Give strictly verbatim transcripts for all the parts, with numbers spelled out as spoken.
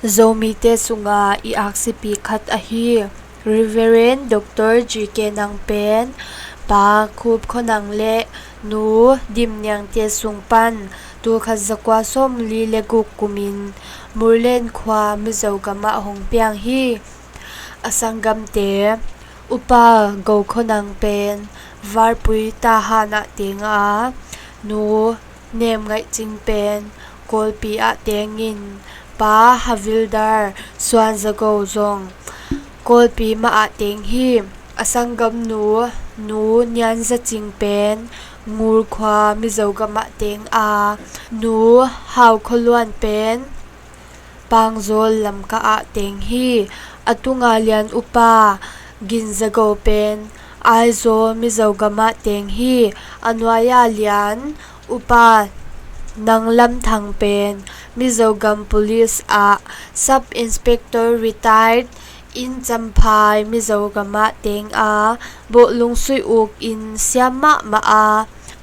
Zomite sunga i aksipi khat ahi Reverend Doctor G K Nang pen Pa Khup Khua Nang le Nu Dim Niangte sung pan tulkhat zakua sawmli le guk kumin Murlen khua Mizo gamah hong piang hi. A sanggamte Upa Go Khua Nang pen Varpui Tahan ah teng a, Nu Nem Ngaih Cing pen Kawlpi ah tengin Pa Havildar Suan Za Go zong Kawlpi mah ah teng hi. A sanggamnu Nu Nian Za Cing pen Ngur khua Mizo gamah teng a, Nu Hau Khua Luan pen Pangzawl Lamka ah teng hi. A tunga lian Upa Gin Za Go pen Aizawl Mizo gamah teng hi. A nuai-a lian Upa Nang Lam Thang pen Mizo gam Police ah Sub Inspector retired in Champhai Mizo gamah teng a, bawhlung suih uk in siam mahmah a,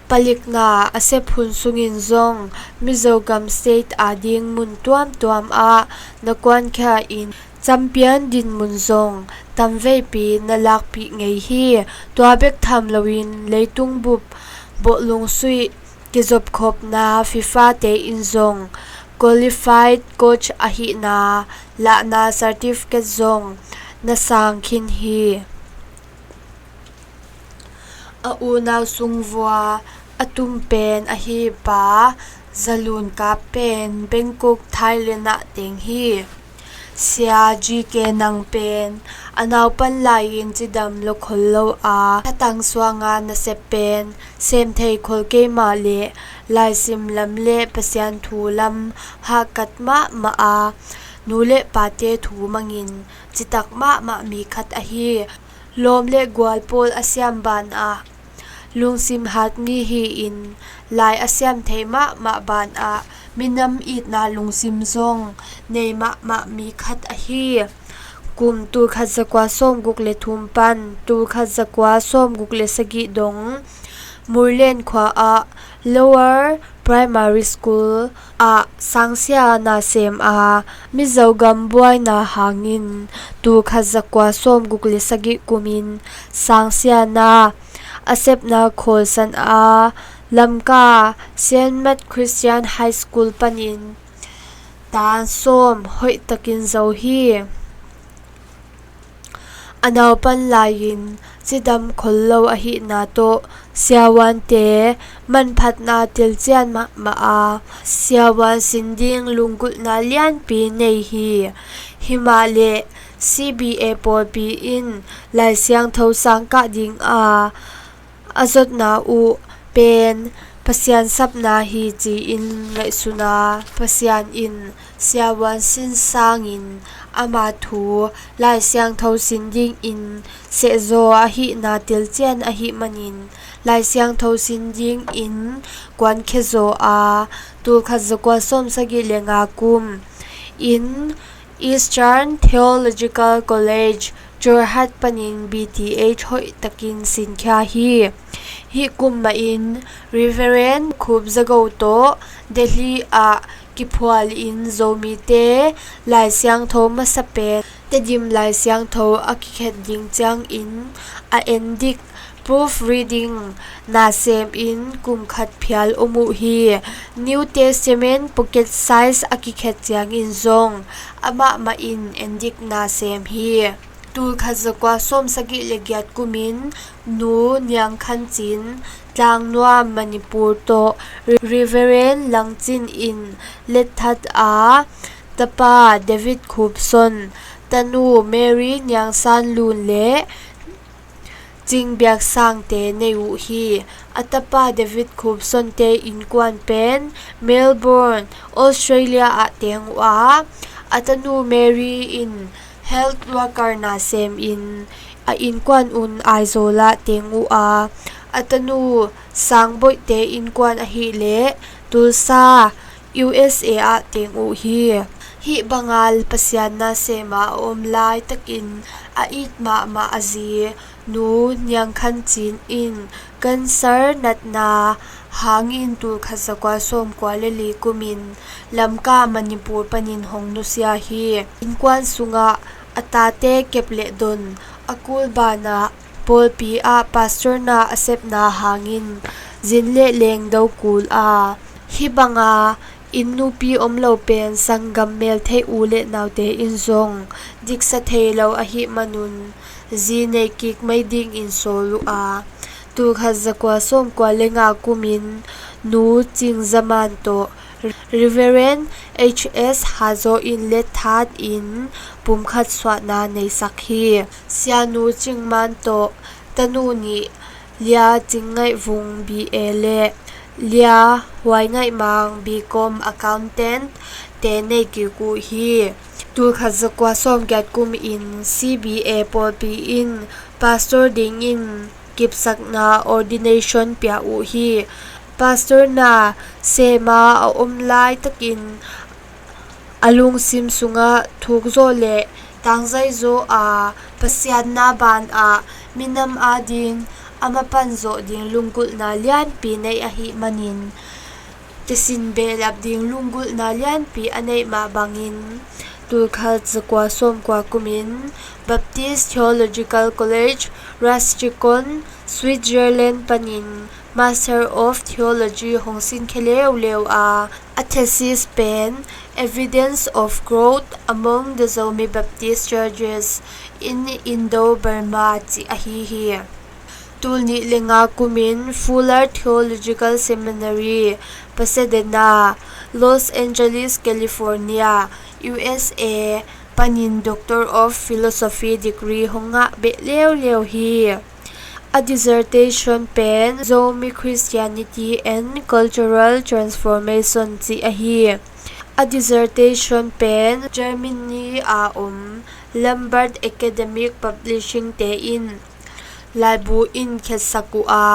palikna a sep hun sungin zong Mizo gam state ading mun tuamtuam ah na kuankhia in champion dinmun zong tamveipi na lakpih ngei hi. Tua bek tham loin leitung bup bawhlung suih kizopkhopna FIFA te in zong qualified coach ahihna lahna certificate zong na sang khin hi. A unau sung vua a tum pen ahi Pa Za Lun Kap pen Bangkok, Thailand ah teng hi. Sia G K Nang pen a naupan lai-in cidam lo khol lo a, thatang suanga nasep pen sem thei khol keimah le laisim lam le Pasian thu lam hahkat mahmah a, nu le pate thu mangin citak mahmah mi khat ahi. Lawm le gual pawl a siam banah lungsim hat mi hi-in, lai a siam thei mahmah banah minam itna lungsim zong nei mahmah mi khat ahi. Kum tulkhat zakua sawmguk le thum pan tulkhat zakua sawmguk le sagih dong Murlen khua ah Lower Primary School ah sangsia na sem a, Mizo gam buaina hangin tulkhat zakua sawmguk le sagih kumin sangsia na a sepna khawlsan a, Lamka Saint Mat Christian High School panin tan sawm hoihtakin zo hi. A naupan lai-in cidam khol lo ahihna tawh siavuante manphatna telcian mahmah a, siavuan sin ding lunggulhna lianpi nei hi. Himahleh C B A pawlpi in Lai Siangtho sangkah ding a a zotna uh pen Pasian sapna hi ci-in ngaihsun a, Pasian in siavuan sin sangin ama thu Lai Siangtho sin dingin sehzaw ahihna telcian ahih manin Lai Siangtho sin dingin kuankhia zaw a, tulkhat zakua sawmsagih le nga kum in Eastern Theological College, Jorhat panin B T H hoihtakin sinkhia hi. Hih kum mahin Reverend Khup Za Go tawh Delhi ah kiphualin Zomite Lai Siangtho masa pen Tedim Lai Siangtho a kikhet ding ciangin a endik proof reading na semin kum khat phial om uh hi. New Testament pocket size a kikhet ciangin zong amah mah in endik na sem hi. Tulkhat zakua sawmsagih le giat kumin Nu Niang Khan Cin, Tlangnuam, Manipur tawh Reverend Lang Cin in letthat a, tapa David Khup Son, tanu Mary Niang San Lun le Cing Biak Sangte nei uh hi. A tapa David Khup Sonte innkuan pen Melbourne, Australia ah teng uh a, a tanu Mary in health worker na semin a innkuan un Aizawl ah teng uh a, a tanu Sang Boihte innkuan ahih leh Tulsa, U S A ah teng uh hi. Hih banga Pasian na sema a om laitakin a it mahmah a zi Nu Niang Khan Cin in cancer natna hangin tulkhat zakua sawmkua le li kumin Lamka, Manipur panin hong nusia hi. Innkuan sungah a tate kep le don a kul banah pawlpi ah pastor na a sepna hangin zin le leng do kul a, hih banga inn nupi om lo pen sanggam meltheih u le naute in zong diksa thei lo ahih manun zi nei kik mai dingin sawl uh a, tulkhat zakua sawmkua le nga kumin Nu Cing Za Man tawh Reverend H S Hazaw in let that in pumkhat suahna neisak hi. Sianu Cing Man tawh tanu nih, Lia Cing Ngaih Vung B A le Lia Huai Ngaih Mang B Com Accountant te nei kik uh hi. Tulkhat zakua sawmgiat kumin C B A pawlpi in pastor dingin kipsakna ordination pia uh hi. Pastor na sema a om laitakin a lungsim sungah thukzawh le tangzaizaw a, Pasian na banah minam ading a mapan zawh ding lunggulhna lianpi nei ahih manin, kisin behlap ding lunggulhna lianpi a neih mah bangin, tulkhat zakua sawmkua kumin Baptist Theological College, Rüschlikon, Switzerland panin Master of Theology hong sinkhia leuleu a, a thesis pen Evidence of Growth Among the Zomi Baptist Churches in Indo-Burma cih ahi hi. Tul nih le nga kumin Fuller Theological Seminary, Pasadena, Los Angeles, California, U S A panin Doctor of Philosophy degree hong ngah beh leuleu hi. A dissertation pen Zomi Christianity and Cultural Transformation cih ahi. A dissertation pen Germany a om Lambert Academic Publishing te in laibu in khetsak uh a,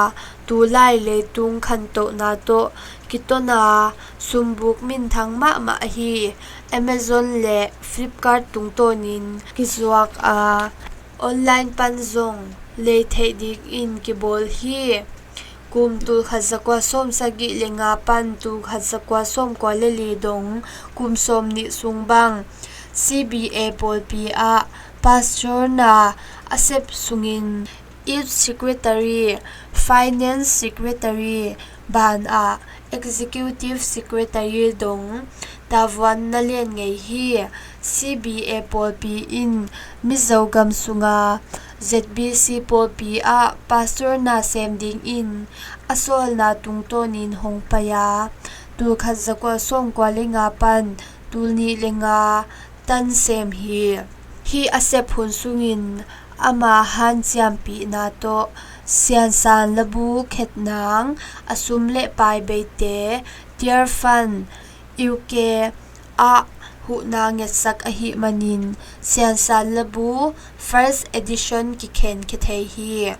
tulai leitung khantohna tawh kiton a, sumbuk minthang mahmah ahi Amazon le Flipkart tungtawnin kizuak a, online pan zong lei theih dingin kibawl hi. Kum tulkhat zakua sawmsagih le nga pan tulkhat zakua sawmkua le li dong kum sawm nih sung bang C B A pawlpi ah pastor na a sep sungin Youth Secretary, Finance Secretary banah Executive Secretary dong tavuan na len ngei hi. C B A pawlpi in Mizo gam sunga Z B C pawlpi ah pastor na sem dingin a sawlna tungtawnin hong pai a, tulkhat zakua sawmkua le nga pan tul nih le nga tan sem hi. Hih a sep hun sungin ama hanciampihna tawh siansan labu khetnang a sum le pai beite Tear Fund U K ah huhna ngetsak ahih manin siansan labu first edition kikhenkhia thei hi.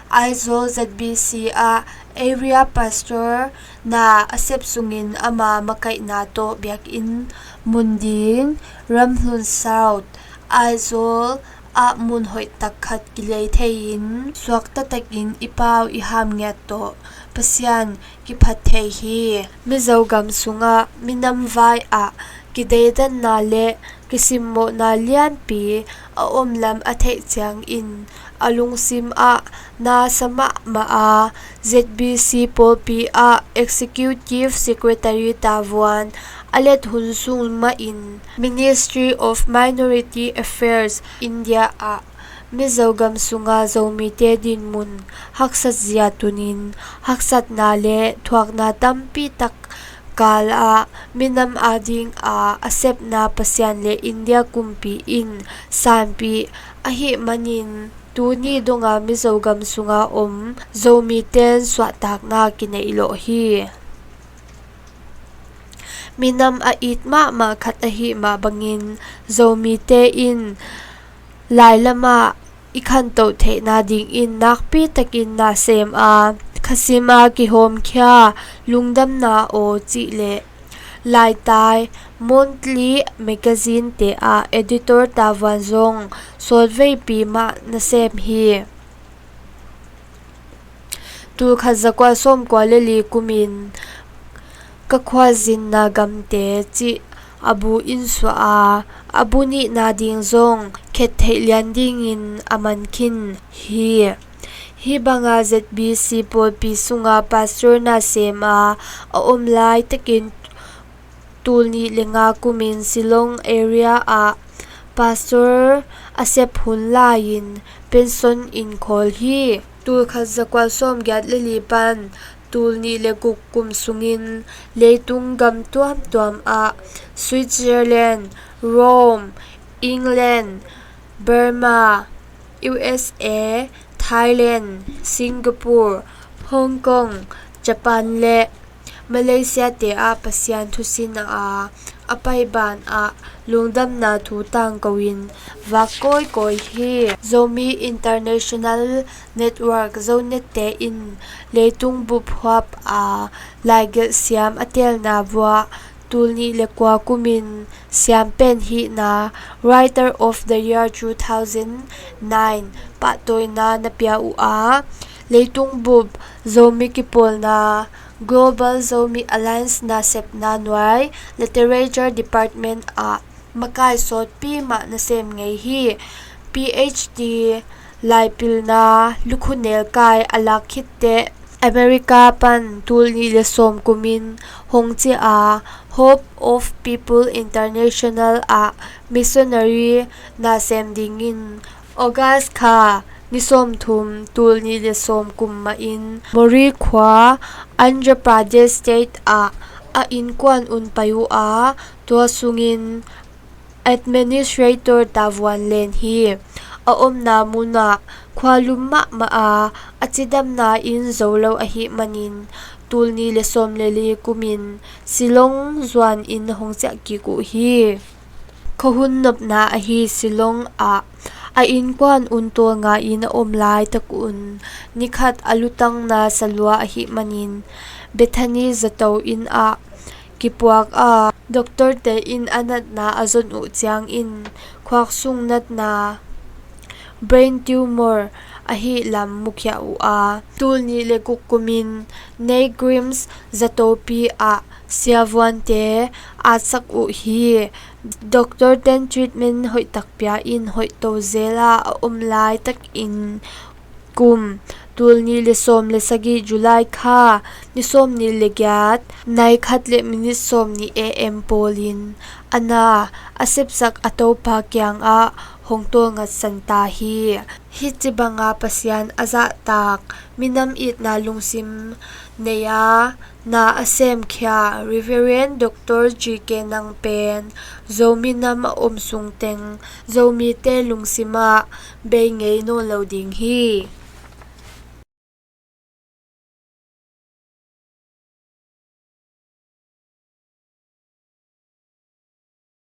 Aizawl Z B C ah Area Pastor na a sep sungin ama makaihna tawh biakinn mun ding Ramhlun South, Aizawl ah mun hoih tak khat kilei thei-in suakta takin i pau i ham ngiat tawh Pasian kiphat thei hi. Mizo gam sungah minam vai ah kideidanna le kisimmawhna lianpi a omlam a theih ciangin a lungsim ah nasa mahmah a, Z B C pawlpi ah Executive Secretary tavuan a let hun sung mahin Ministry of Minority Affairs India ah Mizo gam sunga Zomite dinmun haksat zia tunin haksatna le thuakna tampi tak kal ah minam ading a a sepna Pasian le India kumpi in sanpih ahih manin tuni donga Mizo gam sunga om Zomiten suahtakna kineih lawh hi. Minam a it mahmah khat ahih mah bangin Zomite in lailamah i khantoh theihna dingin nakpi takin na sem a, khasima kihawmkhia Lungdamna Aw cih le Laitai Monthly Magazine te ah editor tavuan zong sawtveipi mah na sem hi. Tulkhat zakua sawmkua le li kumin ka khuazinna gamte cih a bu in suah a, a bu nihna ding zong khet theih lian dingin a man khin hi. Hih banga Z B C pawlpi sunga pastor na sem a, a om laitakin tul nih le nga kumin Shillong area ah pastor a sep hun lai-in pension in khawl hi. Tulkhat zakua sawmgiat le li pan tul nih le guk kum sungin leitung gam tuamtuam ah Switzerland, Rome, England, Burma, U S A, Thailand, Singapore, Hong Kong, Japan le Malaysia te ah Pasian thusin a, a paiban ah lungdamna thu tangko in vak kawikawi hi. Zomi International Network Zonet te in leitung bup huap a laigelh siam a telna vuah tul nih le kua kumin siam pen hihna Writer of the Year two thousand nine pahtawina na pia uh a, leitung bup Zomi kipawlna Global Zomi Alliance nasepna nuai Literature Department ah makai sawtpi mah nasem ngei hi. P H D laipilna lukhu nelkai a lak khitteh America pan tul nih le sawm kumin hong ciah a, Hope of People International ah missionary nasem dingin August kha ni sawmthum tul nih le sawm kum mahin Moreh khua, Andhra Pradesh State ah a innkuan un pai uh a, tua sungin administrator tavuan len hi. A omna munah khualum mahmah a, a cidamna in zo lo ahih manin tul nih le sawm le li kumin Shillong zuanin hong ciah kik uh hi. Khuahun nopna ahi Shillong ah a innkuan un tawlnga in a om laitak un nikhat a lutangna salua ahih manin Bethany zato inn ah kipuak a, doctor te in a natna a zon uh ciangin khuaksung natna, brain tumor, ahi lam mukhiah uh a, tul nih le guk kumin NEIGRIHMS zatopi ah siavuante atsak uh hi. Doctor ten treatment hoihtak pia in hoihto zel a, a om laitakin kum tul nih le sawm le sagih July kha ni sawm nih le giat nai khat le minit sawm nih A M pawlin a na a sepsak a Topa kiangah hong tawlngatsan ta hi. Hih ci banga Pasian a zahtak minam itna lungsim nei a na a semkhia Reverend Doctor G K Nang pen Zomi nam a om sungteng Zomite lungsim ah bei ngei nawn lo ding hi.